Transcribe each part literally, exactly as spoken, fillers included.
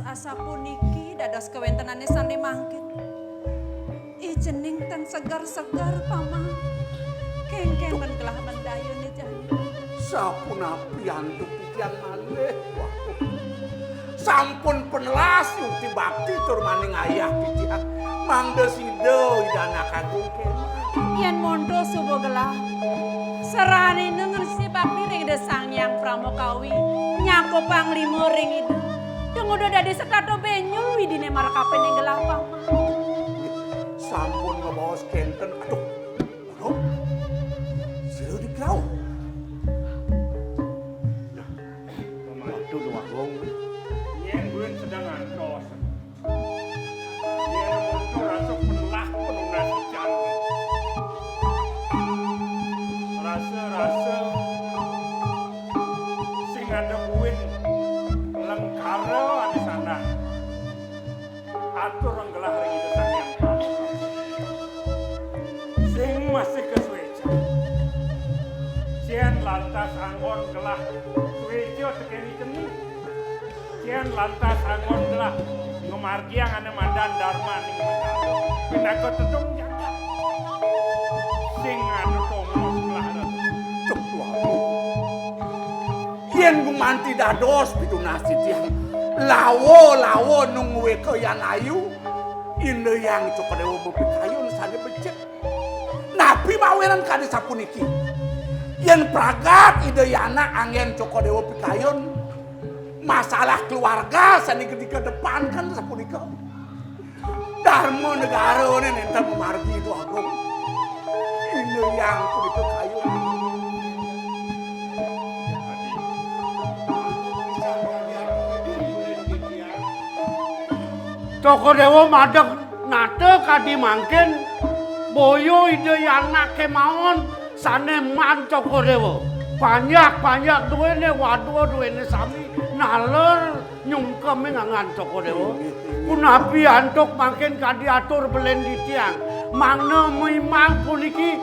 Asapuniki dados kawéntenané sané mangkin. I cening tan seger-seger, Paman. Kéngkén ban gelah ban dayun, I jani. Sapunapi antuk titiang malih? Wah. Sampun panelas yukti bakti tur maning ayah titiang. Mangda sida Ida Anak Agung kémah. Yén monto suba gelah, sarana ngresiki bakti ring Ida Sang Hyang Pramakawi, nyakupang lima ring Ida. Dumuda dadi setata benyul widiné marakapining gelah, Paman. Sampun ngabaos kénten. Aduh, aduh. Sira di kerauh. Nah, pemadu luwak wong. Yén buin sedang ngantos. Yén muncul rasa penelah penunas ican. Rasa-rasa sing ada buin lengkara ane sandang. Atur gelah ring Ida Sang Hyang Pramakawi. Sing masih kasuécan. Cén lantas anggon gelah suéca tekén i cening. Cén lantas anggon gelah ngamargiang ane madan darmaning negara. Pinaka tedung jagat. Sing ada tongos gelah. Duh, Tuhan. Yén gumanti dados pitunas titiang, lawa-lawa nunggué kayan ayu, Ida Hyang Cokor Déwa mapikayun sané becik. Napi mawinan kadi sapuniki? Yén pragat Ida Hyang Anak anggén Cokor Déwa pikayun, masalah keluarga sané gedé kedepankan sapunika. Darma negarané nénten mamargi, Ida Agung. Ida Hyang punika kayun. Cokor Déwa madeg nata kadi mangkin, boya Ida Hyang Anak kémaon sané maan Cokor Déwa. Panjak-panjak duéné, wadua duéné sami naler nyungkemé nganggan Cokor Déwa. Punapi antuk mangkin kadi atur belin titiang. Mangda mimang puniki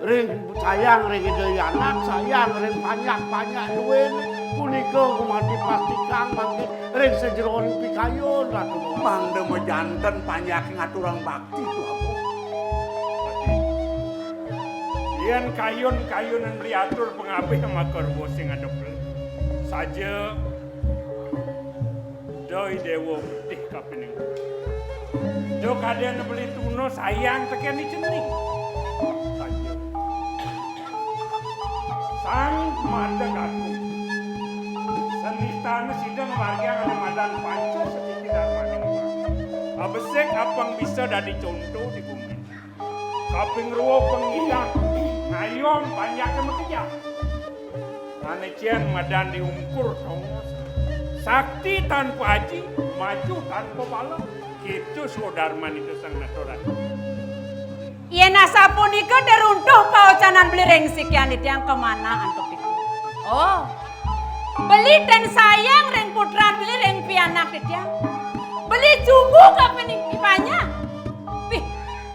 ring sayang ring Ida Hyang Anak, sayang ring panjak-panjak duéné. Punika gumanti pastikang mangkin ring sajeroning pikayun, Ratu. Mangda majanten panjak ngaturang bakti, Tuaku. Yén kayun-kayunan beli atur pangabih maka ruwa sing ngadep beli. Saja Dai Déwa Putih kapining. Duk kadén beli tuna sayang tekén i cening. Saja. Sang Madeg Agung. Senistana sida ngamargiang ane madan panca setiti darmaning. Abesik apang bisa dadi conto di bumi. Kaping rua pengidang ngayom panjake makejang. Ane cen madan diungkur tongos. Sakti tanpa aji, maju tanpa bala. Kitu swadarman itu sang naturan. Yen asapunika deruntuh paocanan beli ring sikian titiang kamanah antuk pitu. Oh. Beli ten sayang ring putran beli ring pianak titiang. Beli cumbu kapining pipanya. Pih,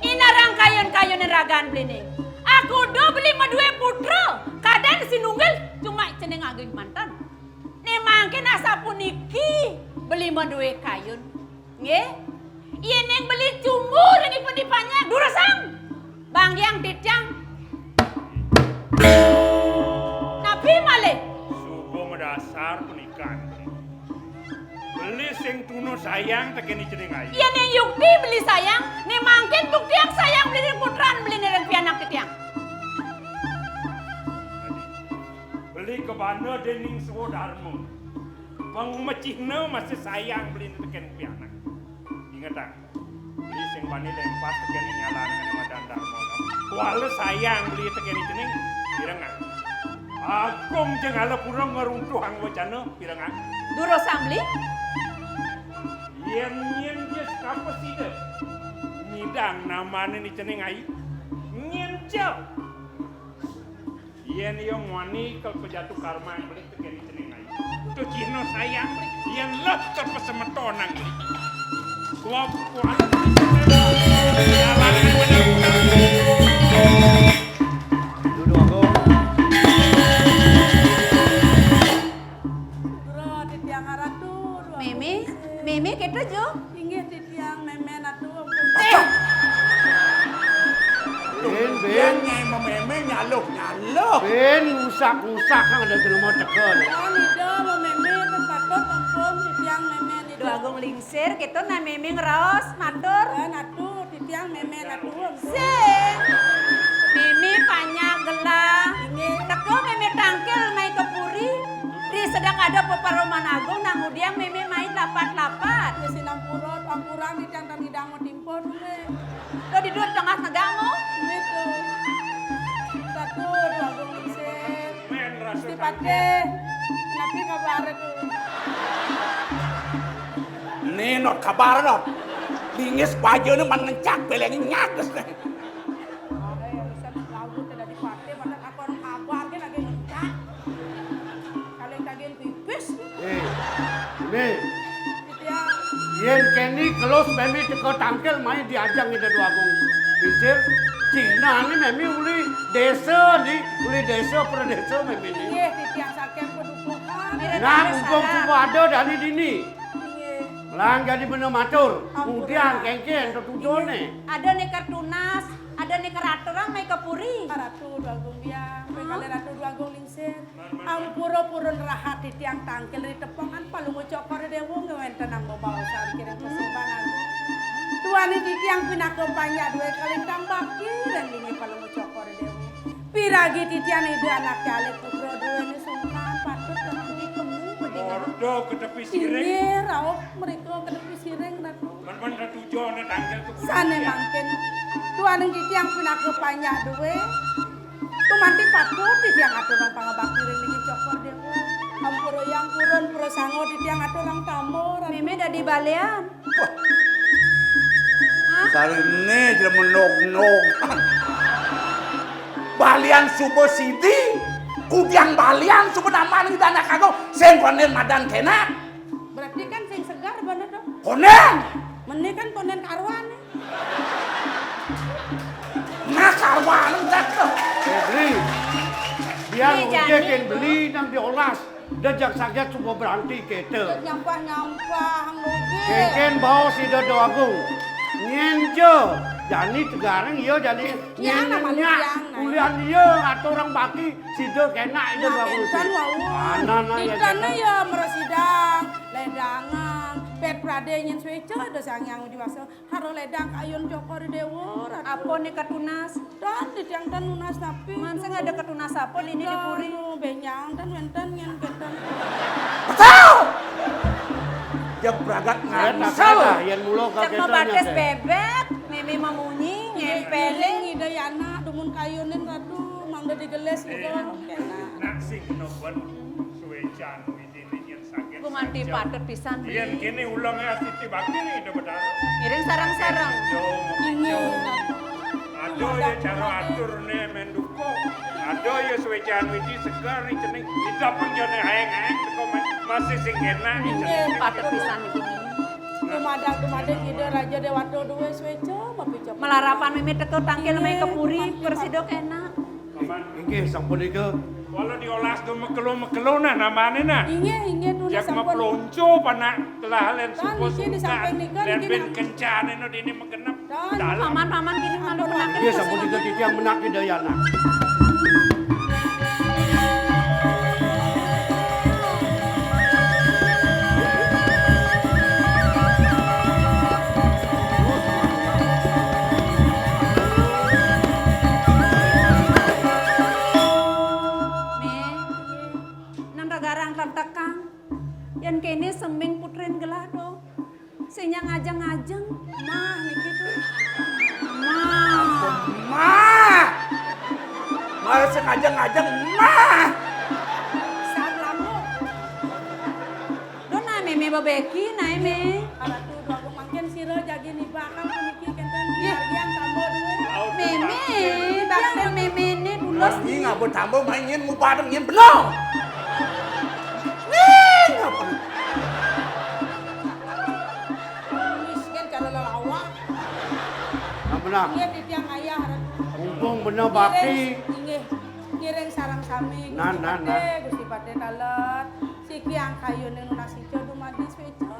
inarang kayun-kayun ragan beli ning. Aku do beli madue putra, kadang sinunggil cuma ceneng agih mantan. Ning mangkin asapuniki beli madue kayun. Nggih. Yening beli cumbu ring ipun ipanya durusang. Bang Hyang titiang. Napi malih? Suba madasar penikan. Beli sing tuna sayang tekeni cening ayu. Yening yukti beli sayang, ning mangkin buktiang sayang beli ring putran beli ring pianak titiang. Beli kabanda dening swadarma. Pang macihna masih sayang beli tekeni pianak. Ingetang. Beli sing bani lempas tekeni nyalanang madan darma. Kuala sayang beli tekeni cening, pirengang. Agung jeng alapura ngeruntuhang wacana, pirengang. Durusang beli? Yen nyen dia sekapa sida. Nyidang namane ni cening ayu. Nyen jel. Yen iya muani kel pejatu karma yang beli tekeni cening ayu. Tu cihna sayang beli. Yen leh kel pesemetonang beli. Kuap kuap. Dudu aku. Dura titiang aratu. Mémé, mémé kéto, Jo? Inggih titiang mémén atu, ampun. Eh! Bén, bén. Nyai mémé nyaluh-nyaluh. Bén, ngusak-ngusak kan ada jelema teka. Kan ida mémé kan patut ampun titiang mémén ida. Duh Agung Lingsir, kéto nah mémé ngraos matur. Kan atu titiang mémén atu, ampun. Sing. Mémé panjak gelah. Inggih. Teka mémé tangkil mai ka puri. Ri sedek ada peparoman agung, nah ngudiang mémé mai lapat-lapat. Ya sinampura, ampurang titiang tan ngidang matimpa, Dulé. Lo di dua tengah negangmu. Gitu. Satu, dua, Agung Lingsir. Gusti Patih. Napi kabar tu? Né, Not, kabar, Not. Lingis baja né man ngencak beleng nyages né. Ada yang bisa lagu téh dadi patih, mana aku orang kabar kan lagi ngencak. Kalian kagian pipis. Eh, ini. Gitu ya. Yén kéné kelus mémé teka tangkil mai diajang Ida Déwa Agung Lingsir. Cina né mémé uli désa di, uli désa, pradésa mémé né. Nggih, titiang saking padukuhan. Nah, mumpung suba ada dani dini. Nggih. Lan jadi bener matur. Ampun. Ngudiang kénkén tetujoné. Ada né ké tunas, ada né ké ratu orang mai ka puri. Ratu Déwa Agung Biang, penggalih Ratu Déwa Agung Lingsir. Ampura purun rahat titiang tangkil ri tepengan Palungguh Cokor Déwa ngwéntenang bebaosan kiring pasembahan agung. Duaning titiang pinaka panjak dué kalintang bakti ring linggih Palungguh Cokor Déwa. Piragi titiang ida anaké alit putra duéné sungkan patut kena dikemu. Ordo ka tepi siring. Inggih, rauh mrika ka tepi siring, Ratu. Men-men tetujoné tangkil ka puri. Sané mangkin. Duaning titiang pinaka panjak dué. Gumanti patut titiang aturang pangabakti ring linggih Cokor Déwa. Ampura Hyang Purun, prasangga titiang aturang tamba, Ratu. Mémé dadi balian. Wah. Hah? Sariné jelema nog-nogan. Balian suba sidi, kudiang balian suba nambahan ida anak agung, sing kondén madan kénak. Berarti kan sing segar bener dong. Kondén. Meni kan kondén karuan. Nah, karuan cak to. Febri, biar ujé kén beli nang diolas. Da jag saget suba berhenti kéto. Nyampah-nyampah, Hang Lugi. Kénkén baos Ida Déwa Agung. Nyén ja, jani tegarang iya jani nyén nyak. Ulian iya aturang bakti sida kénak Ida Déwa Agung. Nah, kénten wau. Ana, ana, ya, kénten. Dikena ya mresidang, ledangan, pét pradé nyén suéca Ida Sang Hyang Widhi Wasa. Hara ledang kayun Cokor Déwa, Ratu. Apa né katunas? Tan, titiang tan nunas napi. Man sing ada katunas apa dini di puri? Tan, bénjang, tan wénten nyén kénten. Betul! Ya bragat ngangsel. Yén mula cék kakéto mabatis nyén, bébék, mémé mamunyi, ngémpéling. Ida yana, dumun kayunin, Ratu, mangda digelis, Ida. Nak sing noban suécan. Gumanti patut pisan, Bli. Yén kéné uleng ya Siti Bakti né Ida Betara. Ngiring sareng-sareng. Inggih. Ada ya cara aturné mén duka. Ada ya suécan widi segar né cening. Ida pang jane aeng-aeng teka ma-, masih sing kénak né cening. Patut pisan iki. Dumadak-dumadak Ida Raja Déwata duwé suéca mapica. Malarapan mémé teka tangkil mé ka puri, prasida kénak. Paman. Inggih, sampun nika. Walau diolas do mekelo-mekelo nah namane nah. Inggih, inggih, tunas sampun. Jak maplonco panak telah lén supo sungkan, lén bin kencané no dini megenep. Dalem. Paman, paman, kini malu penak. Inggih, sampun nika titiang menak Ida Yana. Mé, nang dagarang tetekang. Yén kéné semeng putrin gelah do. Sing nyang ngajeng-ngajeng, mah niki to. Mah. Mah. Malah sing ngajeng-ngajeng, mah. Saat lama. Duh, nah, mémé bebeki, nah, mé. Ratu Déwa Agung mangkin sira jagi nibakang puniki kénten. Nggih. Margiang tamba duwé. Mémé, bakten mémé né bulus. Nggih, ngaba tamba main nyén ngubar nyén bena. Nggih, ngaba? Miskin cara lelawak. Nah, benar. Nggih, titiang ayah, Ratu. Mumpung bena bakti. Ngiring, ngiring sareng sami. Nan, nan, nan. Gusti Patih, Gusti Patih talet. Siki angkayuné nunas ica dumadi suéca.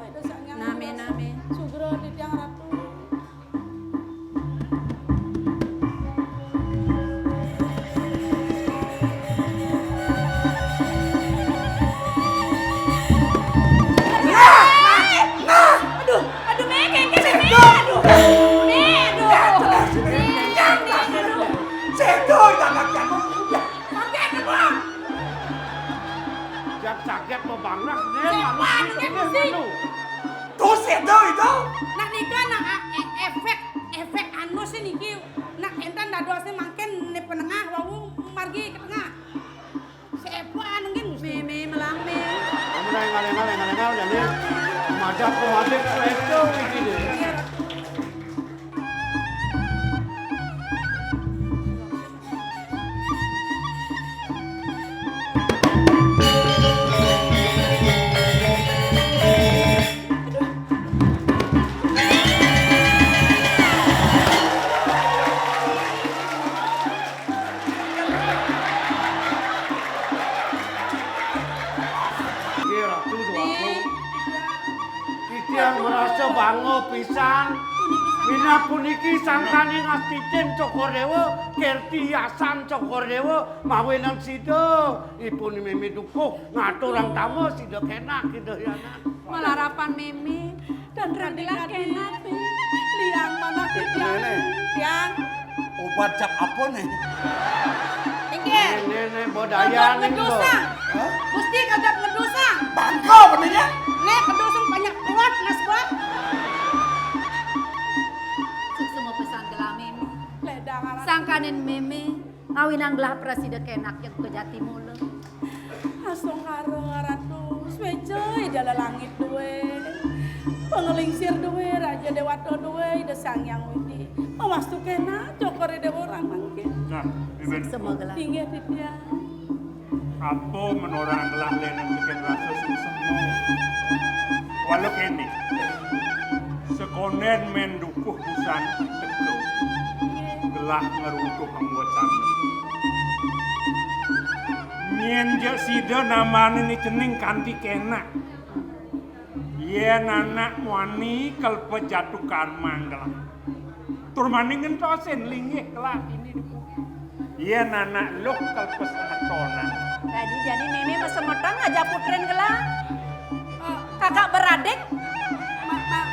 Jago mati kereta iki deh. Nggih, Ratu Déwagung. Titiang merasa bangga pisan. Minab puniki sangkaning astitin Cokor Déwa, kerti yasan Cokor Déwa, mawinan sida ipun mémé dukuh ngaturang tama sida kénak, Ida Hyang. Malarapan mémé, dan radilah kénak, Mé. Liang manah titiang. Nenek. Tiang. Obat cap apa nih? Inggih. Nenek, nenek, bodayan. Kagap ngedusang. Hah? Gusti kagap ngedusang. Bangka benernya. Nih, kedusang banyak kuat, Mas Bang. Suksma pisan gelah mémé. Ledang aran. Sangkaning mémé ngawinang gelah prasida kénak jeg kejati mula. Astungkara Ratu, sweja Ida Lelangit dué. Panglingsir dué, Raja Déwata dué, Ida Sang Hyang Widhi. Mawastu kénak, Cokor Déwa orang mangkin. Nah, Iben. Suksma gelah. Inggih, titiang. Apa menorang gelah lén bikin rasa suksma. Walau kéné. Sekondén mén dukuh busan teka. Gelah ngeruntuh wacana. Nyén ja sida nambani ni cening kanti kénak. Yén anak muani kalpa jatu karma gelah. Tur mani ngentosin linggih gelah ini dipuji. Yén anak luh kalpa semetonan. Dadi jani mémé masemeton ngajak putrin gelah. Kakak beradik. Ma-, ma-, ma-,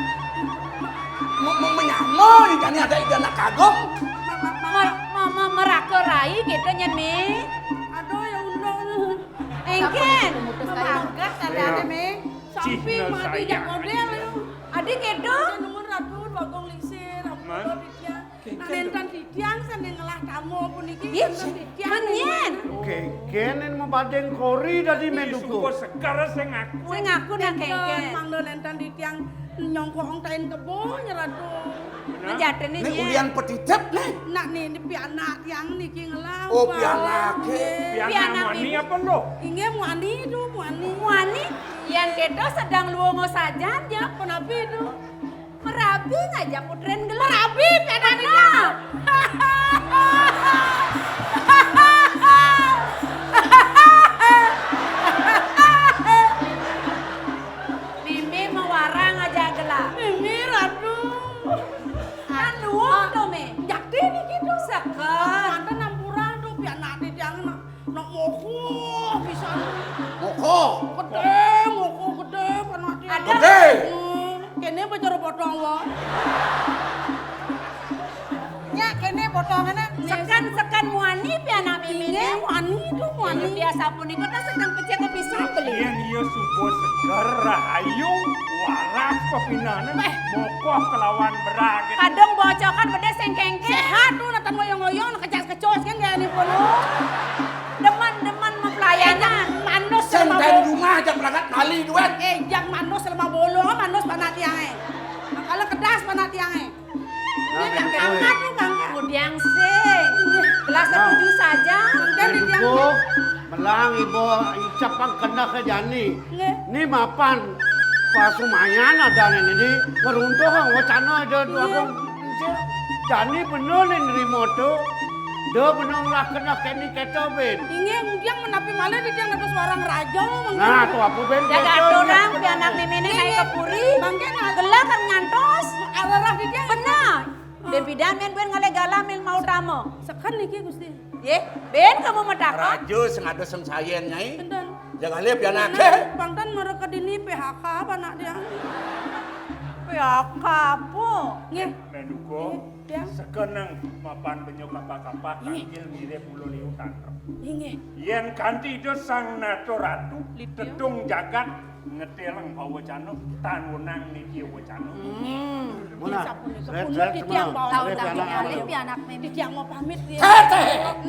ma-, ma-, menyama ni jani ada ida anak kagum. Ma-, ma-, ma-, ma-, ma-, ma-, meraka rai kita nyén, Mé. Aduh, ya undang. Engkén. Mamagas ada-ada, Mé. Sampi mati jak model, ya. Adi kéto? Nemen Ratu, Bagong Lingsir, ampun, Aditya. Nah, nénten titiang sané ngelah tama puniki, ih, nénten titiang. Menyén. Kéngkén mabading kori dadi méduko. Suka seger sing aku. Sing aku nak kéngkén. Mangda nénten titiang nyongkong tain kebo, Ratu. Menjatene. Nih, ulian petitep, nih. Nak, nih, ini pianak tiang niki ngelah. Oh, pianake. Pianak muani apa, Lho? Inggih, muani tu, muani. Muani? Yén kéto sedeng luunga sajan, ya. Punapi tu? Merabi ngajak putrin gelah. Merabi, pianak tiang. Mimi mawarang aja gelah. Mimi, Ratu. Kan luung to, Mi. Jakti niki to. Seken. Manten ampura to, pianak titiang nak, nak mokoh pisan. Mokoh? Gedé, mokoh gedé, pianak titiang. Ada. Gedé. Hmm, kéné apa cara potong, Wak? Nya kéné potongané. Seken, seken muani pianak Mimi. Inggih, muani to, muani. Biasa punika ta sedeng pecik kepisah beli. Yén iya suba seger, rahayu, waras pepinané, mokoh kelawan beragé. Kadung bocokan bedé sing kéngkén. Séhat to, natan ngoyong-ngoyong, kecas-kecos kan gayanipun. Demen-demen mapelayanan. Manus. Sing lemah bolo. Rumah aja berangkat kali duit. Eh, jak manus lemah bolo, manus panak tiangé. Kalau kedas panak tiangé. Nah, ini angkat, angkat, angkat. Udiang sing. Gelas setuju saja. Nah, angkat di tiang. Dukuh, melang ibu icap pang kena ke jani. Nggih. Ni mapan pasumayan ada nih, ini ngeruntuh wacana aja. Iya. Tuh aku, jani bener nih nerima tuh. Dah bener lah kena keni keto, Ben. Inggih, ngudiang menapi malih di tiang dados warang raja, mangkin. Nah, to apa, Ben? Jaga keto, aturang, ya, pianak Miminé, iya, naik ke puri. Mangkin, gelah kan ngantos. Arah di tiang. Bener. Ah. Ben pidan, Ben, Ben ngalih galah mil mau tama. Seken niki, Gusti. Yé, Ben kamu matakon. Raja sing ada sing sayen, Nyai. Benten. Jaga alih pianake. Benten mereka dini P H K apa anak dia? P H K apa? Nggih. Menduko. Nggih. Tiang. Sekeneng mapan benyo kapah-kapah, inggih, kanggil mirip ula liu tangkep. Inggih. Yén kanti Ida Sang Nata Ratu, Lidya, tetung jagat ngeteleng pawacana, tan wenang niki wacana. Hmm. Mula, sapunika, red, pundut red, titiang semua. Bawa red, titiang anak, alih, anak, anak, titiang mau pamit, ya. Tete.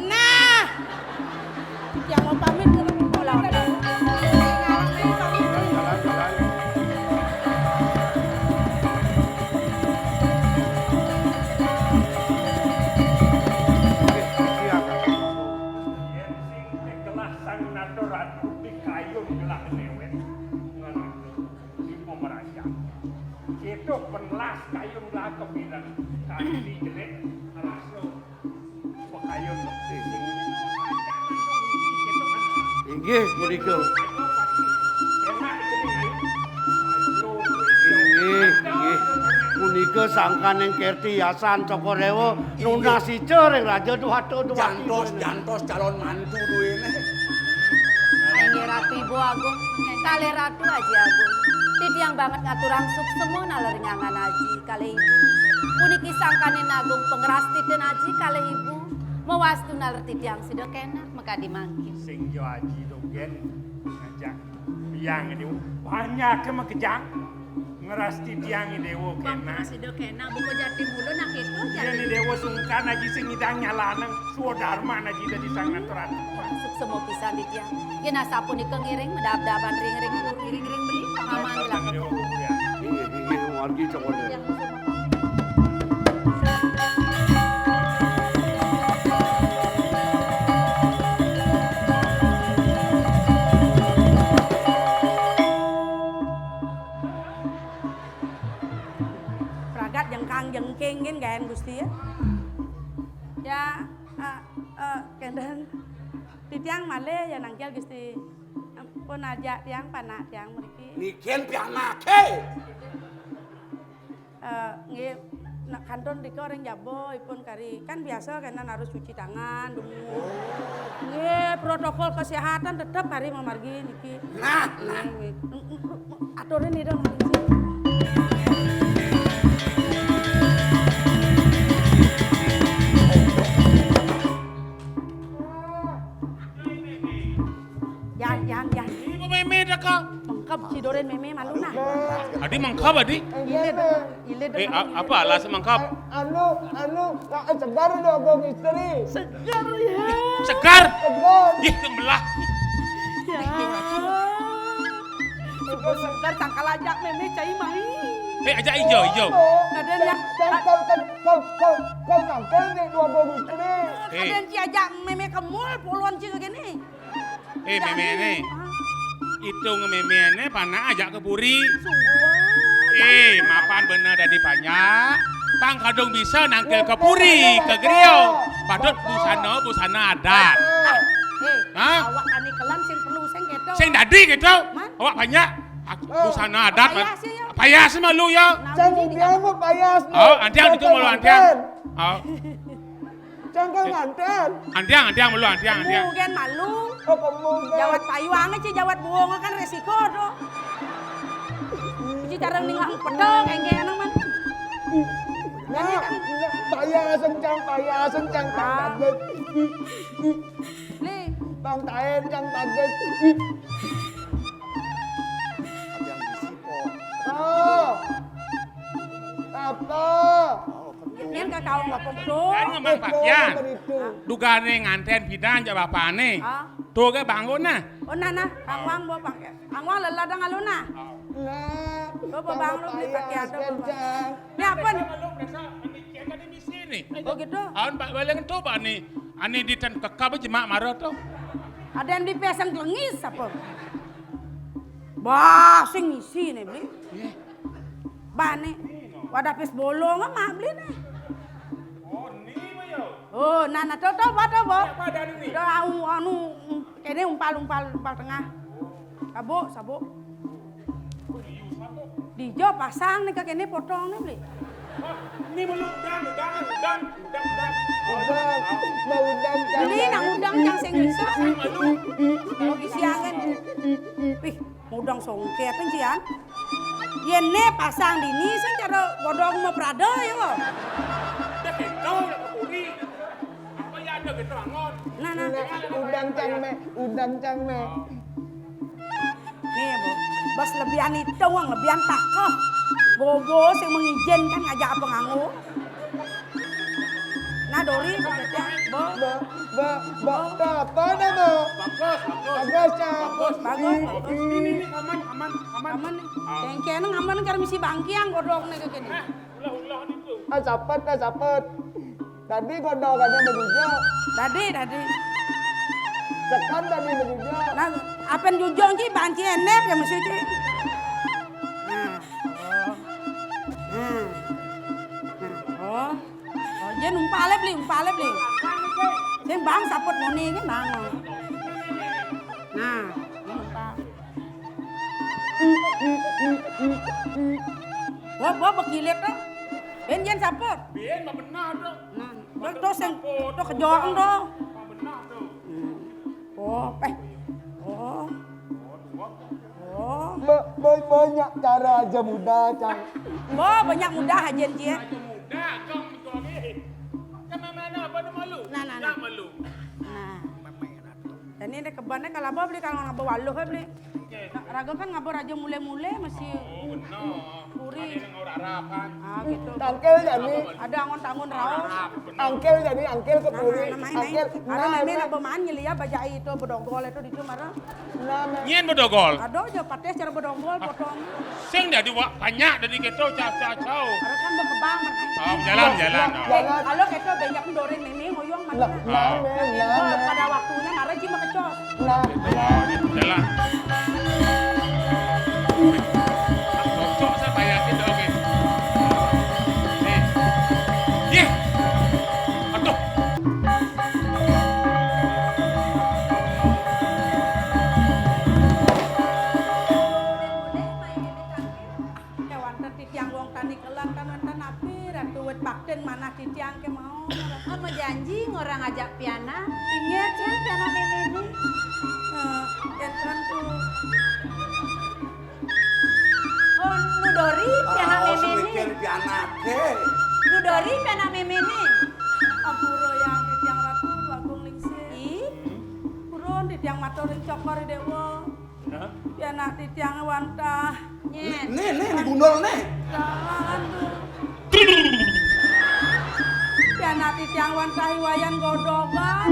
Nah. Titiang mau pamit, kalau mau pulang. Jalan, jalan. Kéto penelas kayun belaka pidan. Kali jelék rasa pakayun. Inggih, punika. Inggih, inggih. Punika sangkaning kerti yasan Cokor Dewa nunas ica ring Raja Dewata Dewati. Jantos, jantos calon mantu duéné. Inggih Ratu Ibu Agung, kalih Ratu Aji Agung. Titiang banget ngaturang suksema naler nyangan Aji kalih Ibu. Puniki sangkaning agung pangrastitaning Aji kalih Ibu. Mawastu naler titiang sida kénak makadi mangkin. Sing ja Aji dogén ngajak Hyang Déwa. Banyak makejang. Ngrasti tiang I Déwa kénak. Bangsa sida kénak, buka jati mula nak kéto jati. Yén I Déwa sungkan aji sing nyidang nyalanang swadarman aji dadi sang nantran. Suksema pisan di tiang. Yén asapunika ngiring medab-daban ring-ring puri, ring-ring beli, pangaman. Sang I Déwa puri. Inggih, inggih, margi cokor. Pragat jengkang jengking gén gaén Gusti ya. Ya, eh, eh, kénten. Titiang malih ya nangkil Gusti. Ampun ajak tiang panak tiang mriki. Niki pianaké. Eh, nggih, nak kantun rika ring jaba ipun kari. Kan biasa kénten harus cuci tangan dulu. Nggih, protokol kesehatan tetep kari mamargi niki. Nah, nah. Nggih, nggih. Aturin ida. Yan, yan, yan. Ini mémé teka. Mengkeb cidorin mémé malu nah. Adi mengkeb, Adi? Ilid, ilid. Eh, apa alas mengkeb? Anu, anu, segar dong, Agung Istri. Segar ya. Segar? Segar. Ih, sebelah. Ya. Segar cangkal ajak mémé cai mai. Eh, ajak ijo, ijo. Kadén ya. Cangkal kan, kau, kau, kau cangkal nih, Agung Istri. Kadén ci ajak mémé ke mall, puluhan ci kéné. Eh, méméné. Itung méméné panak ajak ke puri. Eh, mapan bener dadi panyak. Pang kadung bisa nangkil ke puri, ke griya. Patut busana, busana adat. Hah? Awak tani kelam sing perlu sing kéto. Sing dadi kéto. Awak panyak. Busana adat. Payas malu ya. Sing dia mau payas. Oh, antiang itu malu antiang. Oh. Cangkal nganten. Antiang, antiang malu, antiang, antiang. Kemu gén malu. Oh, kemu gén. Jawat payuang ci jawat buung kan resiko to. Ci cara ninglang pedang énggé anak man. Nah, payas encang, payas encang, Bang Taén. Lé. Bang Taén, Bang Taén. Oh. Apa? Yén ka kaum ngapung to. Kan ngemang pakaian. Dugané nganten pidan jak bapané. Ah. To gé bangun nah. Oh nah nah, angwang bo pakaian. Angwang lelah dang alun nah. Nah. Bo bang lu beli pakaian to. Ini apa nih? Oh gitu. Aun bak balik to bak ni. Ani di ten kekab jemak marah to. Ada yang dipesang kelengis apa? Bah, sing isi nih beli. Bani, wadah pis bolong mah beli nih. Oh, ni mah ya. Oh, nah, nah, to, to, bo, to, bo. Apa ada ni? Dah, anu, anu, ini umpal, umpal, umpal tengah. Sabuk, sabuk. Dijo pasang nih, kéné potong nih, beli. Ini malu udang, udang, udang, udang, udang. Udang, mau udang, beli, nak udang, yang sing bisa. Malu. Mau kisiangan. Wih, Mudang songkét, kan, Cian? Yén né pasang dini, sing cara godhong mau prada, ya, kok. Dah kéto, dah kepuri. Apa ya ada kéto, angon? Nah, nah. Udang cang mé, udang cang mé. Nih, Bu. Bos lebihan itu, wong lebihan takeh. Bobo sing mengizinkan ngajak apa nganggo. Nah, Dori, begitu, Bo. Bo, bo, bo, apa dah, Bo? Bagus, bagus. Bagus, Cak. Bagus, bagus. Ini, ini, aman, aman, aman. Aman nih. Kengkeng aman, karo misi bangkiang godhongné kéné. Nah, ulah-ulah niku. Ah, sapet, ah, sapet. Tadi godhong ada bedujo. Tadi, tadi. Sekan tadi bedujo. Nah, apa jujung, Ci? Banci enep ya, mesti, Ci. Nah. Umpale, Bli, umpale, Bli. Sing bang saput muni iki, bang. Nah, umpal. Wah, wah, begilit to. Ben yen saput. Ben mah bener to. Nah, to sing to kejorong to. Mah bener to. Oh, eh. Oh. Oh. Ba-, ba-, banyak cara aja mudah, Cang. Oh, banyak mudah aja, Cing. Aja mudah, Cang, itu lagi. Kan namanya apa nama lu? Nah, nah, nah. Nama lu. Nah. Jani deh kebannya kalau apa beli, kalau ngaba waluh ya beli. Oke. Nah, raga kan ngaba raja mule-mule masih. Oh, benar. Puri. Ada yang ngorok-ngorok, kan? Ah, gitu. Tangkel jani. Ada angon-angon rauh. Angkel jani, angkel ke puri. Nah, nah, nah, nah, angkel. Ada nah, meme nah. Nak beman nyelia bajai itu bedogol itu di itu marah. Nah, nah. Nyén bedogol. Ada aja pateh cara bedogol potong. Sing dadi wa-, banyak dadi keto, cau, cau, cau. Ada kan berkembang, berkembang. Oh, jalan, jalan. Nah, oh. Jalan. Kalau keto banyak mendoreng meme ngoyong mana. Nah, nah, nah, nah. Pada waktunya marah sih makecos. Nah, nah. Jalan. Cocok saya bayangin, oke. Nih. Ih. Aduh. Kéwanten titiang wong tani kelan kan wénten napi, Ratu, wit baktin manah titiang ké mau. Ama janji ngorang ajak pianak. Inggih, cén pianak méméné. Eh, kénten tuh. Oh, Nu Dori pianak méméné. Mikir pianaké. Nu Dori pianak méméné. Ampura yang titiang Ratu Agung Lingsir. Ih. Purun titiang matur ring Cokor I Déwa. Hah? Pianak titiang wantah. Nyén. Nih, nih, digundul nih. Jangan tuh. Pianak titiang wantah I Wayan Godogan.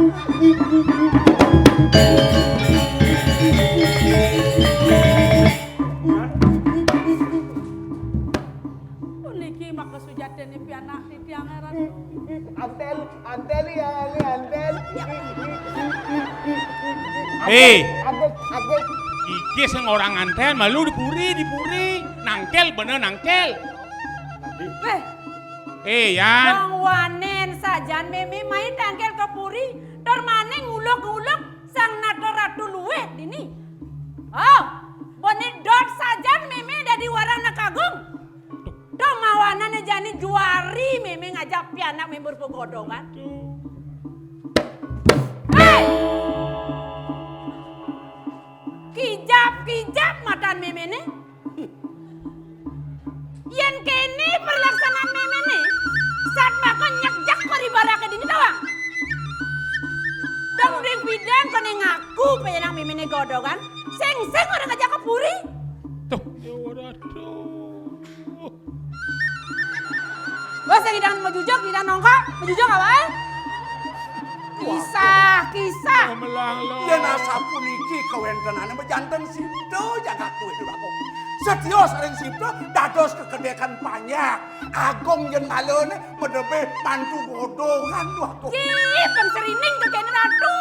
Puniki maka sujatiné pianak titiang, Ratu. Antel, antel ya, ini antel. Hei. Aget, aget. Iki sing orang antel, malu di puri, di puri. Nangkel, bener nangkel. Wéh. Eh, Yan. Wong wanén sajan mémé mai tangkel ka puri, tur maning nguluk-nguluk sang nata ratu luwih dini. Oh, bani dot sajan mémé dadi warang nak agung. Tuh mawanané jani juari mémé ngajak pianak mémé berupa godongan. Héi! Kijap-kijap matan méméné. Yén kéné perlaksanaan méméné, satmaka nyekjek paribaraké dini tawang. Dong ding pidan koné ngaku pianak méméné godongan, sing-sing ora ngajak ka puri. Tuh, ya waduh. Wah, sing ngidang majujuk, ngidang nongko, majujuk apa, eh? Kisah, kisah. Melah lo. Yén asapuniki kawéntenané majanten sipta jagat kuwi lho, Agung. Setya saring sipta dados kegedékan panjak. Agung yén malané medebé mantu godongan lho, Agung. Ih, pang serining kékéné Ratu.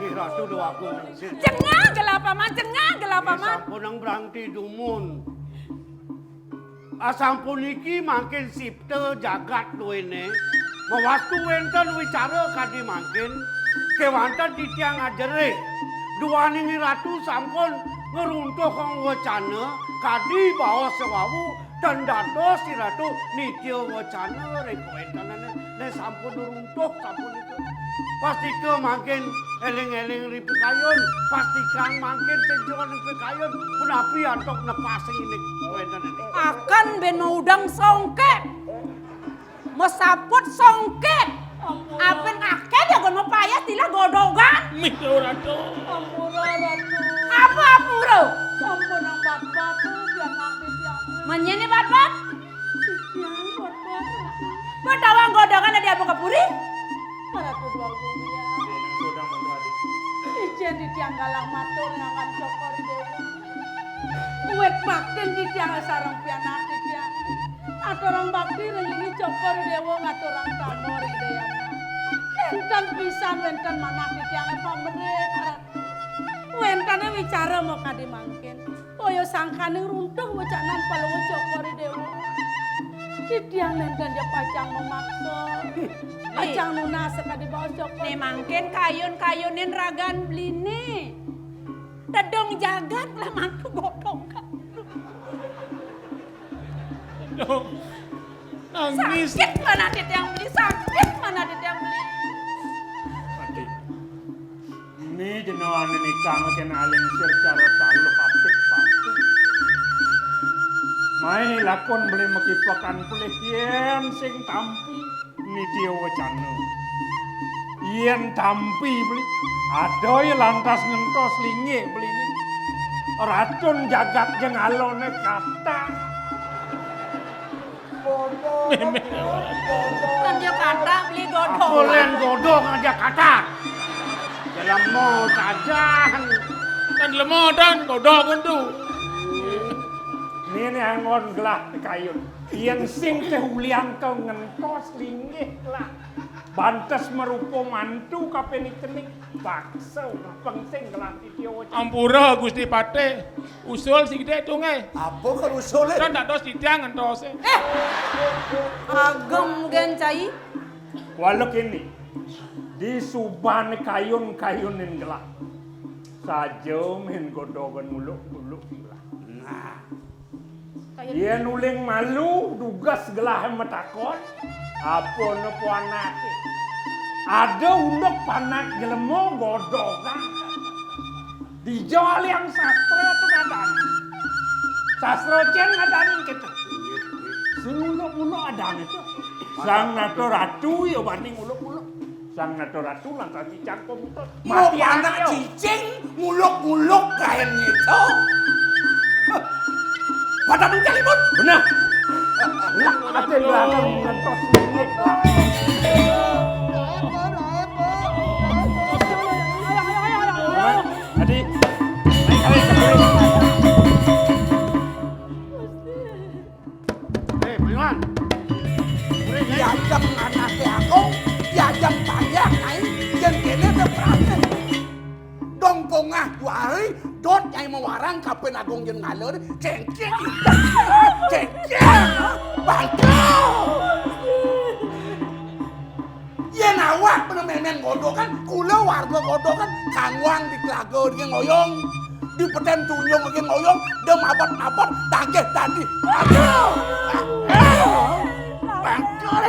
Ih, Ratu lho, Agung. Cengah gelap amat, cengah gelap amat. Sampun nang brangti dumun. Asampun iki mangkin sipta jagat duéné, mawastu wénten wicara kadi mangkin, kéwanten titiang ajerih. Duaning Ratu sampun ngruntuhang wacana kadi baos wau, ten dados Ratu nitya wacana ring kawéntenané. Né sampun runtuh, sampun itu. Pastika mangkin éling-éling ring pikayun, pastika mangkin sejuan ring pikayun, punapi antuk nepasing indik wénten ini. Akan ben maudang songkét. Masaput songkét. Ampun. Aben akéh ya gon mapayas tilah godongan. Mih, Ratu. Ampura, Ratu. Apa ampura? Ampun, nang bat-bat, biar nanti dia. Menyene bat-bat? Titiang, bat-bat. Padawang godongan adi apa ka puri? Para kudu agung ya. Icen titiang galah matur ngakan Cokor I Déwa. Wit baktin titiang sareng pianak titiang. Aturang bakti ring linggih Cokor I Déwa ngaturang tama ring Déwa. Énten pisan wénten manah titiang pamrih. Wéntené wicara makadi mangkin. Kaya sangkaning runtuh wecanan Palungguh Cokor I Déwa. Titiang nénten ja pacang mamaksa. Pacang nunas sakadi basa. Né mangkin kayun-kayunin ragan beliné. Tedung jagat lah mantu godhong. Aduh, nangis. Sakit mana titiang beli, sakit mana titiang beli. Adik. Né jenawané nikang kén alingsir cara taluh apik batu. Mai lakon beli makipekan pelih yén sing tampi nitya wacana. Yén tampi beli, ada ya lantas ngentos linggih beliné. Ratun jagat Jengaloné kathah. Mémé. Kan dia kathah beli godhong. Apa lén godhong aja kathah. Dalam mau sajan. Kan lemo dan godhong kuntu. Né, né anggon gelah kayun. Yén sing téh ulian ka ngentos linggih lah. Bantes marupa mantu kaping cening. Paksa pang sing gelah titiang. Ampura Gusti Patih. Usul sing gedé tunggal. Apa kal usulé? Kan dados titiang ngentosé. Eh! Agem gén cai. Wala kéné. Disubané kayun-kayunin gelah. Saja mén godhongan uluk-uluk gelah. Nah. Yén uling malu, dugas gelahé matakon, apa né anaké? Ada unduk panak jelema godhongan. Dija aliang sastra to ngadané. Sastra cén ngadané kéto. Sing uluk-uluk adané to. Sang Nata Ratu ya bani uluk-uluk. Sang Nata Ratu lantas dicangkem to. Mau mati anak aja. Cicing nguluk-nguluk kain gitu. Pada mencalimun. Benar. Lah, ada yang belakang ngentos minggit. Adi. Eh, Bang Iwan. Diajak anaké aku, diajak banyak aing, yén kéné teu berani. Dong pongah dua hari, dot nyai mawarang kapin agung jeung ngaleur, cengceng, cengceng, bangkel. Yén awak bener mémén godhongan, kula warga godhongan, kangwang di telaga di ngoyong, di petén tunjung di ngoyong, dem abot-abot, tagih tadi. Aduh! Bangkel.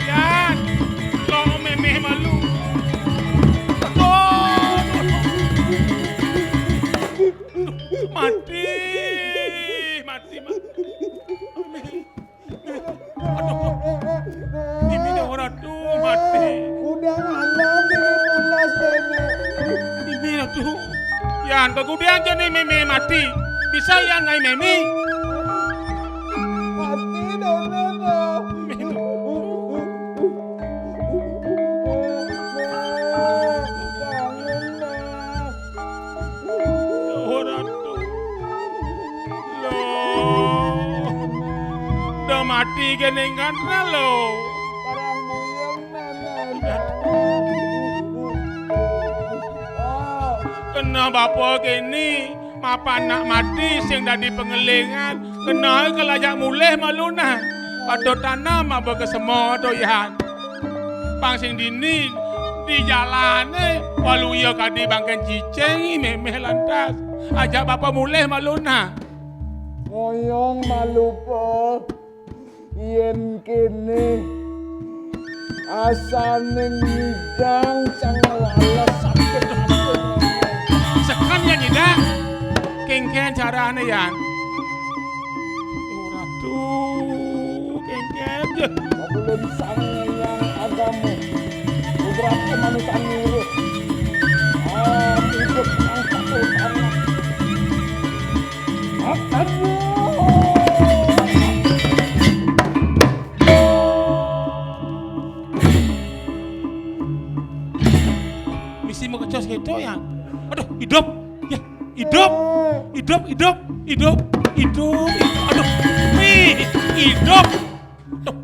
Yan, lo mémé malu. Mati, mati, mati. Aduh, miminé ora tuh mati. Udah ngalah ini pulas, Nenek. Mimi atuh. Yan, kegudian jadi mimi mati. Bisa yan ngai mimi. Mati, Nenek, dah. Mimi. Nenek, bangun, Nenek. Ora tuh. Lo. Udah mati geningan lo. Barang buyung nana. Kena bapa kini, mapan nak mati sing dadi pengelingan. Kena kelajak mulih malu nah. Patut tanam apa kesemo doyan. Pang sing dini di jalané, waluya kadi bangkén cicing mémé lantas. Ajak bapa mulih malu nah. Ngoyong malu, Po. Yén kéné asané ngidang cang wales sakit ati. Sekan ya ngidang. Kéngkén carané, Yan. Ora tuh, kéngkén. Mabelun Sang Hyang Agama. Beberapa manusia nurut. Ah, hidup yang satu tanah. Aduh. Itu ya. Aduh, hidup. Ya, hidup. Hidup, hidup, hidup, hidup. Aduh, Mi, hidup. Aduh.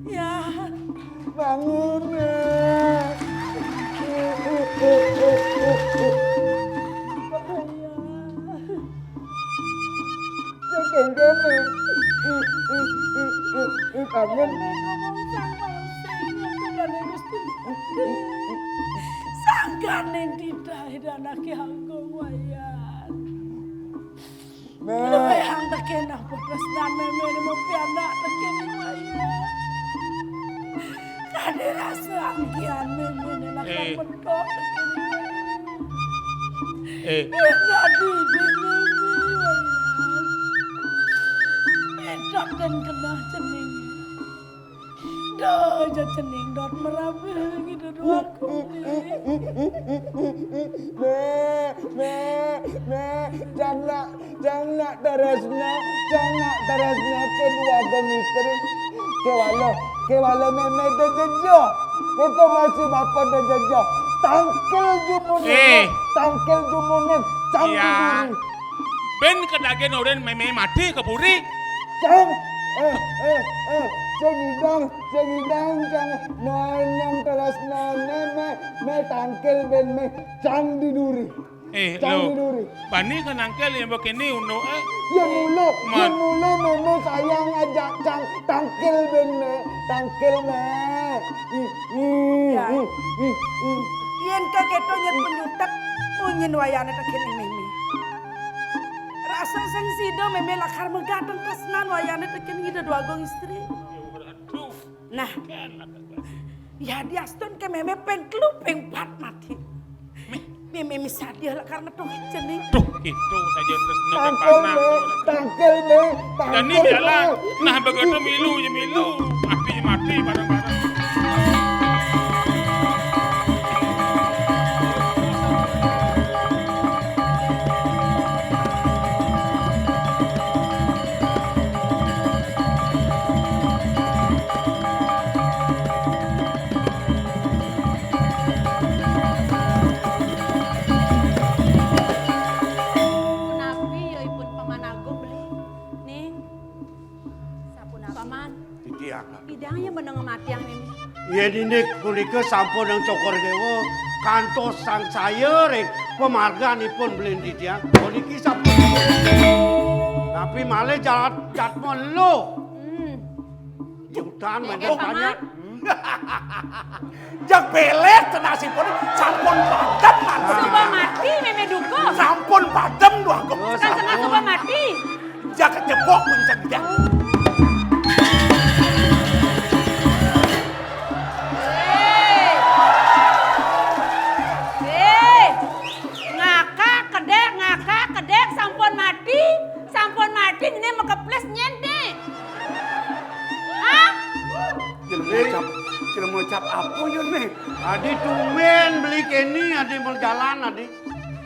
Ya. Bangun, Mi. Sing kene. Bangun. Ngomong sang Wangsa, ngomong Gusti. Sangganing titah ida anake agung, Wayan. Nek. Luwih antek enak bebas dan meme ini mau pianak tekene, Wayan. Kade rasa anggihan meme ini lakar. Eh. Mentok tekene, Wayan. Eh. Enak didik meme, Wayan. Enak dan kenah cening. Dah, aja cening dot merabih gitu doang. Nek, nek, nek, jangnak, jangnak Tresna, jangnak Tresna kedua domistri. Kewala, kewala meme dejejo. Itu masih bapa dejejo. Tangkil jumunin, eh, tangkil jumunin, cang. Iya. Diduri. Ben kedage noren meme mati keburi. Cang, eh, eh, eh, sing idang, sing idang, cang, nonong terus none, me, me tangkil ben me, cang diduri. Eh, cang lo, diduri. Bani ke nangkil yang begini, uno, eh. Ya mulu, ya mulu, meme sayang aja, cang, tangkil ben me, tangkil me. Ih, ih, ya. Ih, ih, ih. Yen kaketo nyet penyutek, munyin wayane tekene meme. Rasa sing sida meme lakar megateng tresnan wayane tekene Ida Dwagung Istri. Nah, ya diastun ke meme ping telu ping pat mati. Meme misadia lakar metuhi cening. Duh, gitu saja terus. Tangkil, panah. Tangkil, tangkil. Nah, begitu milu, ya milu. Mati, mati, bareng-bareng. Punapi ya ipun Paman Agung beli. Ning. Sapunapi? Paman. Titiang. Idang ya meneng matiang nini. Yen indik punika sampun nang Cokor Dewa kantos sangsaya ring pamarganipun beli titiang. Puniki sampun. Tapi malih jalat jatma lo. Hmm. Jutan. Nggih, banyak. Paman. Jak belet tenasipun sampun padem, Mas. Suba mati, meme duka. Sampun padem, Dwagung. Oh, sampun. Suba mati. Jak kejebok pun sedang. Eh. Eh. Ngakak kedek, ngakak kedek, sampun mati. Sampun mati, ini makeplis nyén, nih. Hah? Jelema ngucap, jelema ngucap apa ya, nih? Adi tumben beli keni, adi berjalan, adi.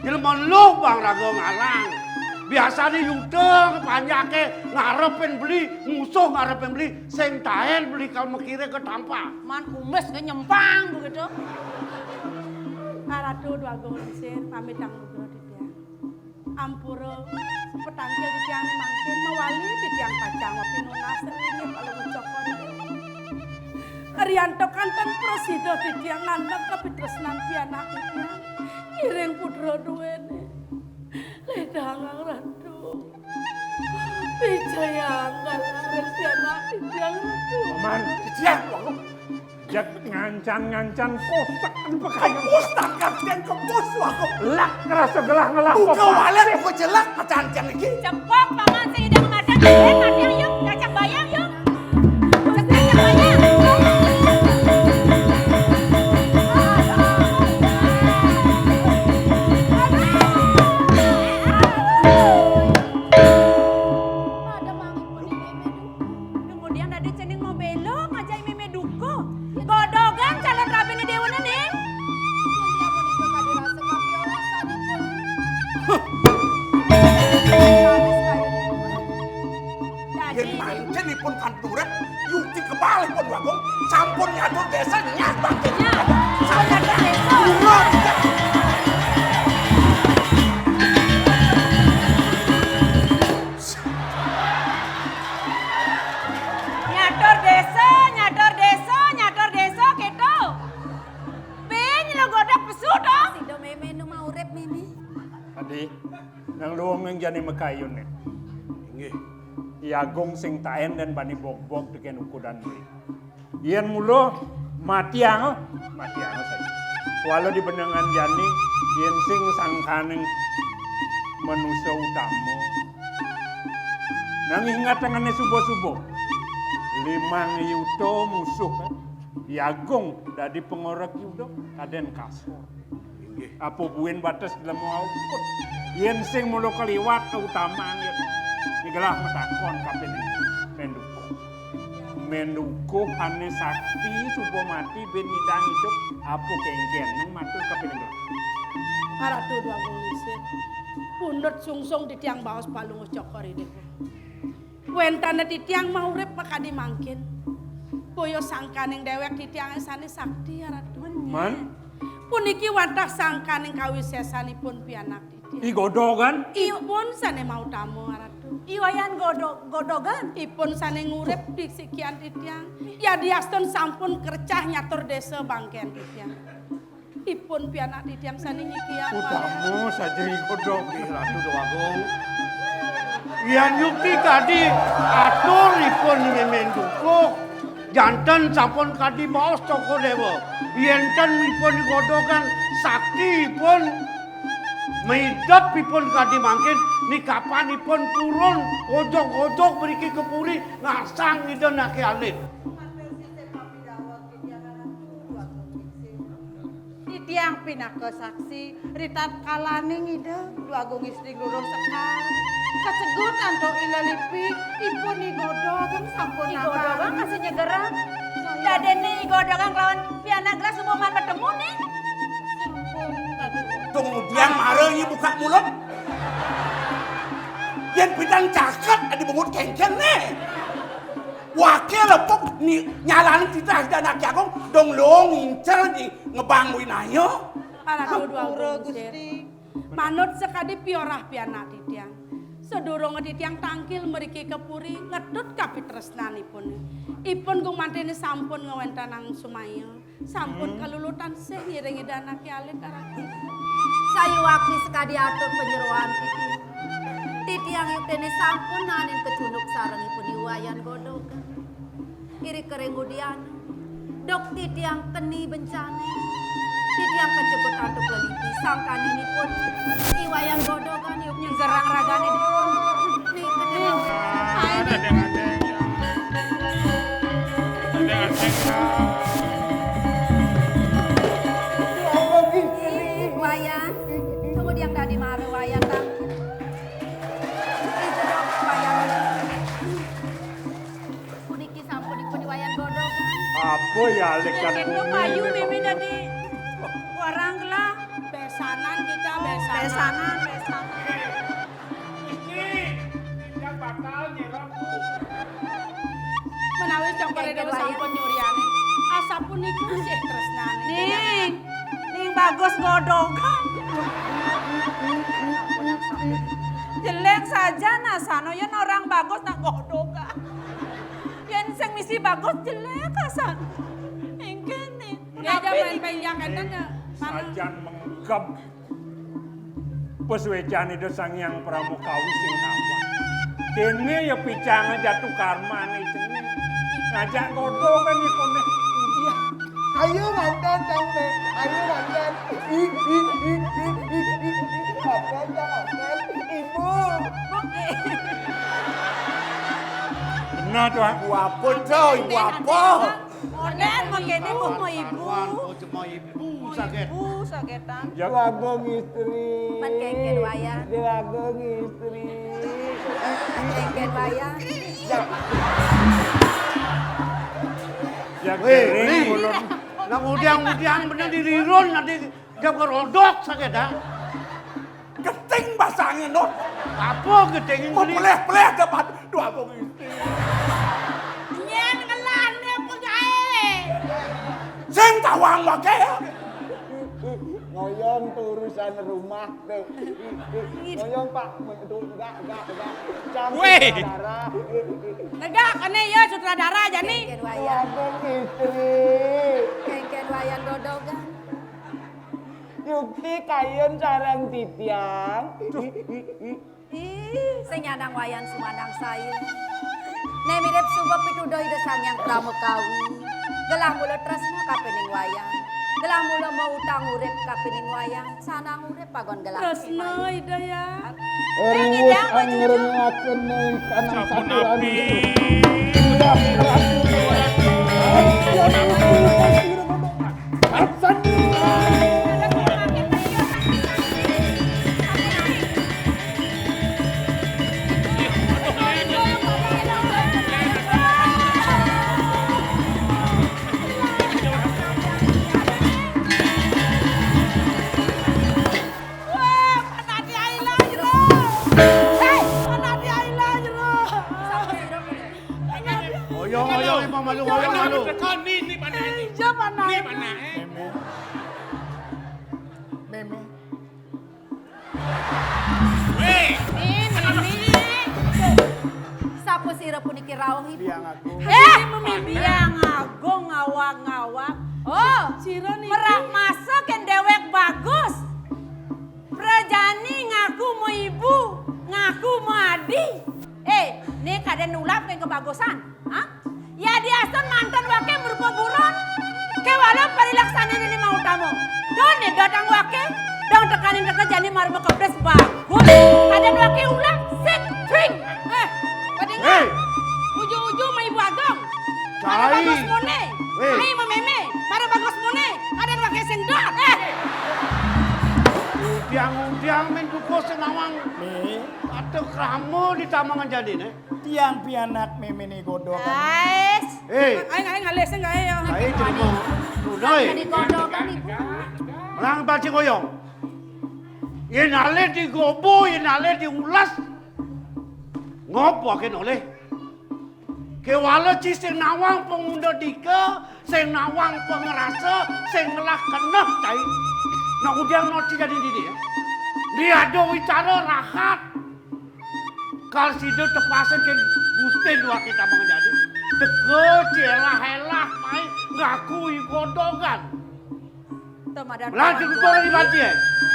Jelema lu bang raga ngalang. Biasane yuta panjake ngarepin beli, musuh ngarepin beli, sing taen beli kal mekire ketampa. Man kumis ke nyempang begitu. Ratu Dwagung Lingsir, pamit yang nugraha titiang. Ampura, petangkil titiang mangkin mawali titiang pacang mapinunas ring inggih Palungguh Cokor. Rianto kanten prasida titiang nandheng kapitresnan pianak titiang. Ngiring putra duwene. Ledangang Ratu. Wijayang ring pianak titiang Ratu. Paman, titiang, waduh. Jeg ngancan-ngancan kosek pekayu. Kepus tangkap dan kepus waduh. Lak ngerasa gelah ngelah. Buka walet, buka jelek, pecahan tiang iki. Cepok paman sing idang madan, eh, matiang yuk, cacak bayang yuk. Cacak bayang. Kemudian ada cening mau belok aja meme duko. Godogan calon rabine dewane, Ning. Yen pancen ipun kan turut, yukti kebalipun Bagong, sampun nyatur desa nyah bangkit. Nyah. Sampun nyatur desa. Urut. Jani makayun né. Inggih. I Agung sing taén dan bani bogbog tekén ukudan beli. Yén mula matiang, matiang saja. Wala di benengan jani, yén sing sangkaning manusa utama. Nang ingat tangané suba-suba. Limang yuta musuh, eh. I Agung dadi pangorek yuda, kadén kasor. Inggih. Apa buin bates lemu aukut. Yén sing mula kaliwat kautamaan yén. Nigelah matakon kapining Mendukuh. Mendukuh ané sakti suba mati bin nyidang idup. Apa kéngkén nang matur kapining gelah. Aratu Dwagung Lingsir. Pundut sungsung titiang baos Palungguh Cokor Idup. Wéntené titiang maurip makadi mangkin. Boya sangkaning déwék titiangé sané sakti, Aratu. Man? Puniki wantah sangkaning kawisésanipun pianak titiang. I Godogan? Ipun sané mautama, Aratu. I Wayan Godo-, Godogan? Ipun sané ngurip di sikian titiang. Yadiastun sampun kercah nyatur désa bangkén titiang. Ipun pianak titiang sané nyikian. Utama saja I Godog. Ratu Déwagung. Yan yukti kadi atur ipun Mendukuh. Janten sampun kadi baos Cokor Déwa. Yén ten ipun I Godogan sakti ipun maidep ipun kadi mangkin nikapan ipun purun ojog-ojog mriki ka puri ngasang Ida Anaké Alit. Titiang pinaka saksi, ritatkalaning Ida Dwagung Istri ngruruh sekar, kasegut antuk Ila Lipi, ipun I Godogan sampun I Godogan masih nyegerang. Dadéné I Godogan kelawan pianak gelah suba maan matemu, nih. Sampun, Ratu. Tunggu diam, mara nyi buka mulut. Yén pidan caket, adi bungut kéngkén, nih. Wakil lepuk ni nyalaning titah Ida Anaké Agung, dong lo ngincer di ngebang winaya. Aratu Dwagung Lingsir. Manut sakadi piorah pianak titiang. Sadurunga titiang tangkil mriki ka puri, ngetut kapitresnanipun. Ipun gumantiné sampun ngawéntenang sumaya. Sampun kalulutan sih ngiring Ida Anaké Alit, Aratu. Sayuwakti sakadi atur panyeroan titiang. Titiang yuktiné sampun naenin kacunduk sareng ipun I Wayan Godogan. Iri kering udiana. Duk titiang keni bencané. Titiang kacegut antuk lelipi sangkaning ipun I Wayan Godogan yuk nyegerang ragané dipun. Nih, kena. Ayo, nih. Ih, Wayan. Tunggu diang dadi mara, Wayan, tang. Ih, jeruk, Wayan. Puniki sampun dipun I Wayan Godogan. Apa ya, Lik, kan kéto bumi payu mémé dadi warang gelah. Bésanan kita, bésanan. Bésanan, bésanan. Gusti, titiang bakal nyerang. Menawi Cokor Ida sampun nyurianing, asapunika sih tresnané. Ning, ning Bagus Godogan. Jelek saja nasana, yén orang bagus nak Godogan. Yén sing misi bagus jelek asan. Ingkén nih. Ya, punapi jangan niki? Penjaketan ya, mana? Sajan menggeb. Pasuécan Ida Sang Hyang Parama Kawi sing tawang. Déné ya picanga jatuh karmané cening. Ngajak Godogan ikoné. Ayo mantan, Cang, Nek. Ayo mantan. Ih, ih, ih, ih, ih, ih, ih. Mantan, Cang, mantan. Ibu. Benar, Tuan. Ibu apa, Cang? Ibu apa? Orden mangkéné, Bu, mau ibu. Saruan, oh, cuma ibu saget. Ibu sagetan. Dwagung Istri. Pan kéngkén wayah. Dwagung Istri. Pan kéngkén wayah. Ya, wéh, kering, Ri. Ulun. Nang udiang-udiang bener dirirun nanti dia kerodok saget, dah. Geting basangé, Dut. Apa geting ini? Peleh-peleh dapat dua bungis. Nyén ngelané apa gaé? Sing tawang waké. Ngoyong tuh urusan rumah tuh. Ngoyong, Pak, tuh enggak, enggak, enggak. Campur wéh. Darah. Negak kéné ya sutradara jani. Kéngkén wayah. Dua bungis. Kéngkén wayah Godogan. Yukti kayun sareng titiang. Duh. Ih, Sing nyandang wayan sumandang saya. Né mirip suba pituduh Ida Sang Hyang Pramakawi. Gelah mula tresna kapining wayan. Gelah mula mautang urip kapining wayan. Sanang urip pagon gelah. Tresna, Ida ya. Ruwus angrenaken ing kanang sapuran. Sapunapi. Ulah Ratu. Absen. Wah, panadi aila jero. Hei, panadi aila jero. Oyong-oyong, Ipah Malu, oyong-oyong. Ni, ni panah ni. Iya, panah. Ni panah, eh. Mémé. Mémé. Wéh. Ih, Mémé. Sapa sira puniki rauh, Ibu? Biang Agung. Eh, Biang Agung ngawag-ngawag. Oh, sira niki merak masa kén déwék bagus. Prajani ngaku maibu, ngaku maadi. Eh, né kadén nulap kén kebagusan. Hah? Yadiastun manten waké marupa buron, kéwala parilaksanané mautama. Dong né dotang waké, dong tekaning teka jani marma kepris bagus. Kadén waké ulah sing tring. Eh, padinga. Héi. Ujung-ujung maibu agung. Mara bagus muné. Héi. Ai mémé, mara bagus muné. Kadén waké sing dot. Eh. Udiang-udiang mén duka sing nawang. Mé. Atuh krama di tamangan janiné. Tiang pianak méméné Godogan. Ais. Eh. Aing, aing alih sing gaé ya. Aing terima. Udah, eh. Méméné Godogan, Ibu. Melang bajing oyong. Yén alih digobo, yén alih diulas. Ngop waké nolih. Kéwala ci sing nawang pangunda dika, sing nawang pangrasa, sing ngelah keneh cai. Nak udiang noti jadi dini ya. Diadu wicara rahat. Kal sida tepasin kén Gustin duaké tamang jadi. Teka ci elah-elah mai ngaku I Godogan. Temadan. Melang ci tutur di banci, eh.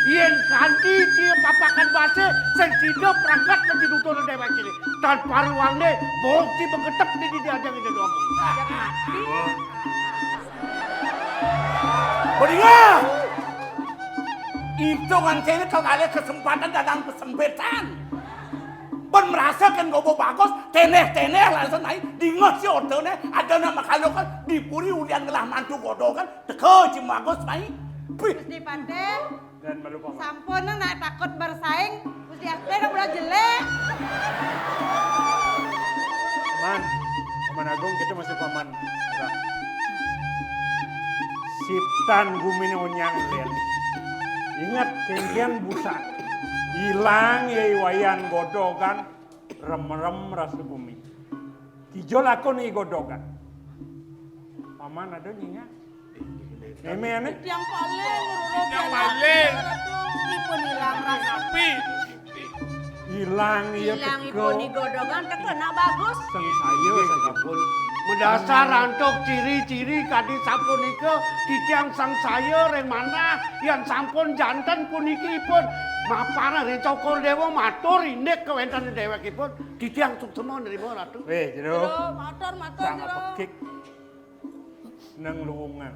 Yén kanti ci papakan basa, sing sida prangkat mesti tutur déwék cilik. Tan paruangné, bukti begetep di, di, di ajang ini doang. Padinga! Itu kan cewek kal ngalih kesempatan dadang kesempitan. Pun merasa kén gobo bagus, ténéh-ténéh langsung naik, dingeh si ortone, ada nak makhluk kan, di puri ulian ngelah mantu Godogan, teka ci bagus naik. Pih. Gusti Patih. Dan malu paman. Sampun nak takut bersaing, Gusti Asté nak ulah jelek. Man, Paman Agung, kita masih paman. Siptan guminé onyang lén. Inget, kénkén busan. Ilang ya I Wayan Godogan, remrem rasa gumi. Kija lakon I Godogan. Paman ada nyinga. Mémé ané. Tiang paling, Roro. Tiang paling. Ipun ilang rasa. Tapi ilang iya. Ilang teka. Ipun I Godogan teka nak bagus. Sangsaya saja pun. Madasar antuk ciri-ciri kadi sapunika, titiang sangsaya ring manah, yan sampun janten puniki ipun maparang ring Cokor Déwa matur indik kawéntenan déwékipun, titiang suksma nrima, Ratu. Wéh, Jero. Jero, matur, matur, Jero. Pekik. Nang luungan.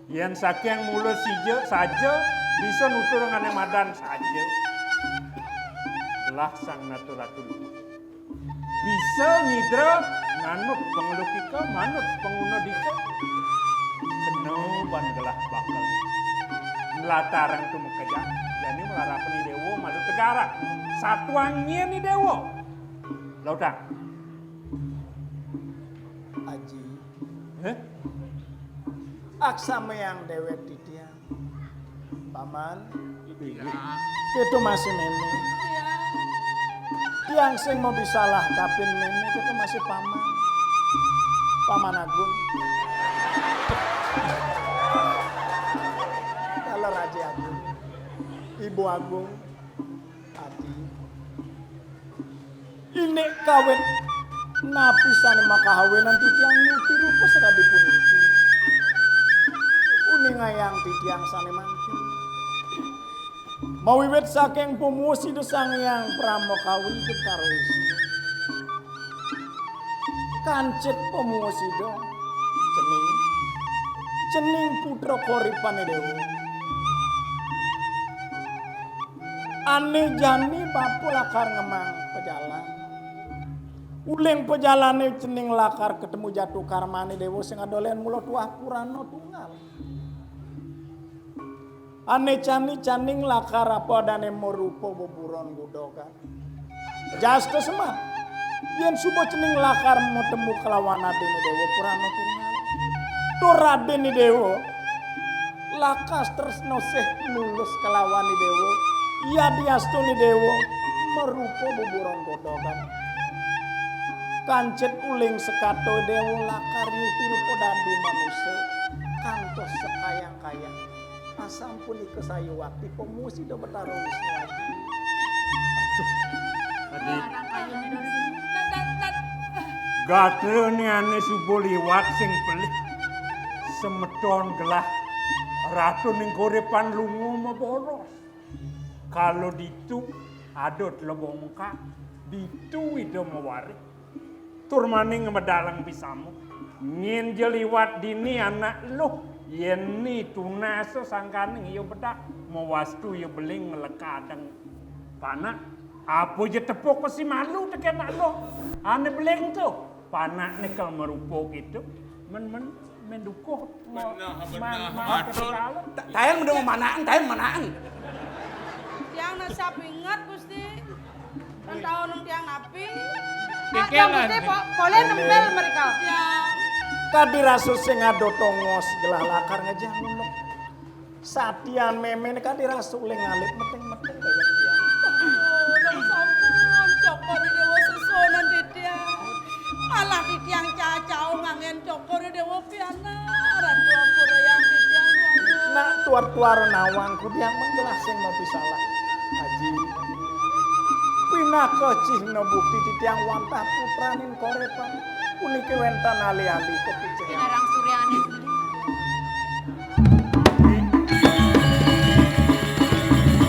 Yén saking mula sija saja bisa nutur ngané madan saja. Belah sang nata ratu luhur. Bisa nyidra nganut panglukika, manut pangunadika. Kena ban gelah bakal. Nlatarang tu makejang, jani malarapan I Déwa malu tegarang. Satuan nyén I Déwa. Lautang. Aji. Héh? Aksamayang déwék titiang. Paman. Kéto masih mémé. Tiang sing mabisalah kapin mémé, kéto masih paman. Paman Agung. Taler Aji Agung. Ibu Agung. Adi. Indik kawit napi sané makahawinan titiang nyuti rupa sakadi puniki. Uningayang titiang sané mangkin. Mawiwit saking pamuus Ida Sang Hyang Pramakawi Betara Wisnu. Kancit pamuus Ida cening, cening putra koripane Dewa. Ane jani bapa lakar ngemang pejalan. Uling pejalane cening lakar ketemu jatu karmane Dewa sing adolen mula tuah purana tunggal. Ane jani cening lakar apa adane marupa beburon godogan. Jasta semah, yen suba cening lakar matemu kelawan adine Dewa Purana Tunggal. Tur adine Dewa lakas tresna sih nulus kelawan Dewa. Yadiastune Dewa marupa beburon godogan. Kancit uling sekato Dewa lakar nyuti rupa dadi manusa kantos sakayang-kayang. Asapunika sayuwakti pamuus Ida Betara Wisnu Aji. Aduh, Adi. Gatrane ane suba liwat sing pelih. Semeton gelah Ratu ning korepan lunga maboros. Kala ditu ada telebongkak, ditu Ida mawarik. Tur maning medaleng pisama. Nginja liwat dini anak luh, yen ni tunasa sangkaning iya bedak, mawastu iya beling nglekadeng. Panak, apa ja tepuk si malu teken anak luh? Ane beling tu, panak ne kal marupa gitu. Men-men mendukuh. Beneh, beneh, matur. Ta-, taen mendem manaken, taen manaken. Tiang nasab inget, Gusti. Kan tahu nang tiang napi. Pikir Gusti, po-, boleh nempel mereka. Tiang. Kadi rasa sing ada tongos gelah lakar ngejang ulek. Satian memen kadi rasa uling alit meting-meting daya tiang. Aduh, dong sampun, cokor Dewa sesuunan di tiang. Malah di tiang cacau ngangen cokor Dewa piana, Ratu ampura yang di tiang, aduh. Nak tuar-tuar nawang kudiang menggelah sing mapisalah. Aji. Pinaka cihna bukti titiang wantah putraning korepan. Puniki wenten alih-alih kepicengan. Pinarang suryane.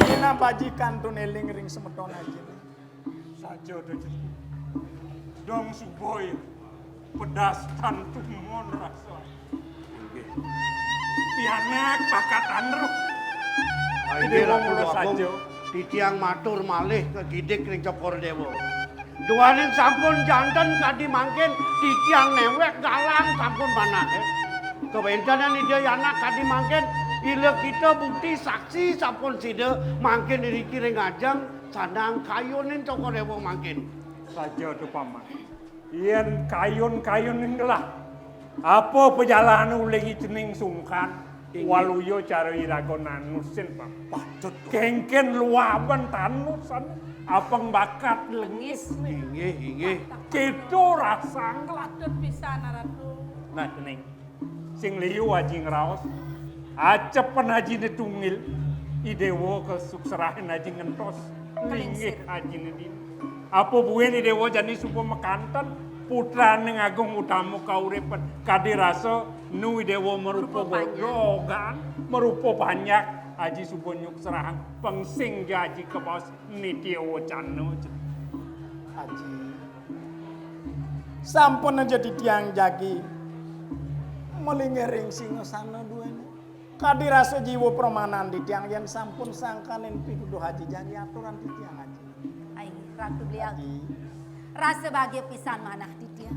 Ina baji kantun eling ring semeton aji. Saja to, Jen. Dong suboi. Pedas tan tumon rasa. Inggih. Pianak bakat andruh. Ah, inggih, Dewa Ratu mula Agung, saja. Titiang matur malih kegidik ring Cokor Dewa. Duaning sampun janten kadi mangkin, titiang newek galang sampun manah, eh. Kawentenan Ida Yanak kadi mangkin, ila kita bukti saksi sampun sida mangkin iriki ring ajeng sandang kayunin Cokor Dewa mangkin. Saja to, Paman. Yen kayun-kayun ngelah, apa pajalan uling cening sungkan? Inggih. Waluya cara iraga nanusin, Pak. Patut. Kengken luaban tanusan, apeng bakat lengis nih. Inggih, inggih. Kitu rasa ngelah. Patut pisan, Ratu. Nah, cening. Sing liu aji ngraos, acepen ajine tunggil, i dewa kesukserahin aji ngentos, linggih ajine dini. Apa buin i dewa jani suba makanten, putraning agung utama kauripen, kadi rasa nu i dewa marupa godogan, marupa panjak, aji suba nyukserahang, pang sing ja aji kabaos nitya wacana. Aji. Sampun aja titiang jagi malinggih ring singasana duene. Kadi rasa jiwa pramanan titiang yen sampun sangkaning pituduh aji jagi aturan titiang aji. Ai, Ratu Belial. Aji. Rasa bahagia pisan manah titiang.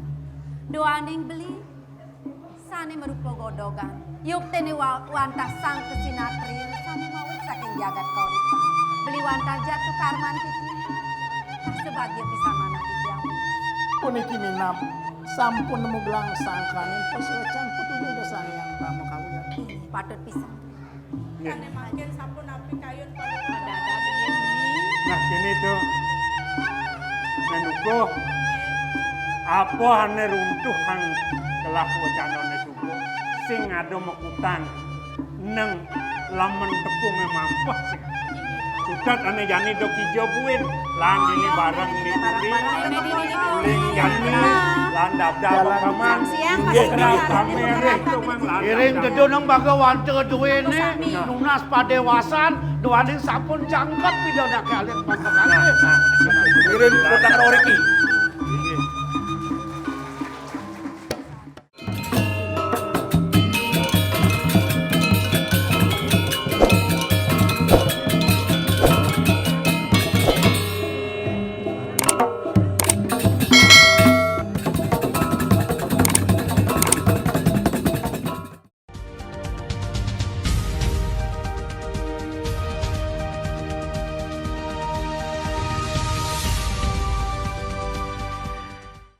Duaning beli sane marupa godogan. Yuktene wa-, wantah sang kesinatria sane mawit saking jagat kauripan. Beli wantah jatuh karman titiang. Rasa bahagia pisan manah titiang. Puniki minab sampun nemu gelang sangkaning pasuecan putu Ida Sang Hyang Pramakawian. Patut pisan. Nggih. Kane mangkin sampun napi kayun paduka. Nah, kene to. Menukuh. Apa ane runtuhang gelah wacanane suba? Sing ada makutang neng lamun tepunge mampet sing. Tet ané jani do kija buin. Lan ini bareng di bumi. Uling jani lan dabdab paman. Siang, Nggih, Mas. Nggih. Kami ini itu, Mang, lan Iring dabdab. Dedo nang bagawan duwene nunas padewasan, duaning sampun jangkep pidanaké alit mangkatane. Iring kota Roriki.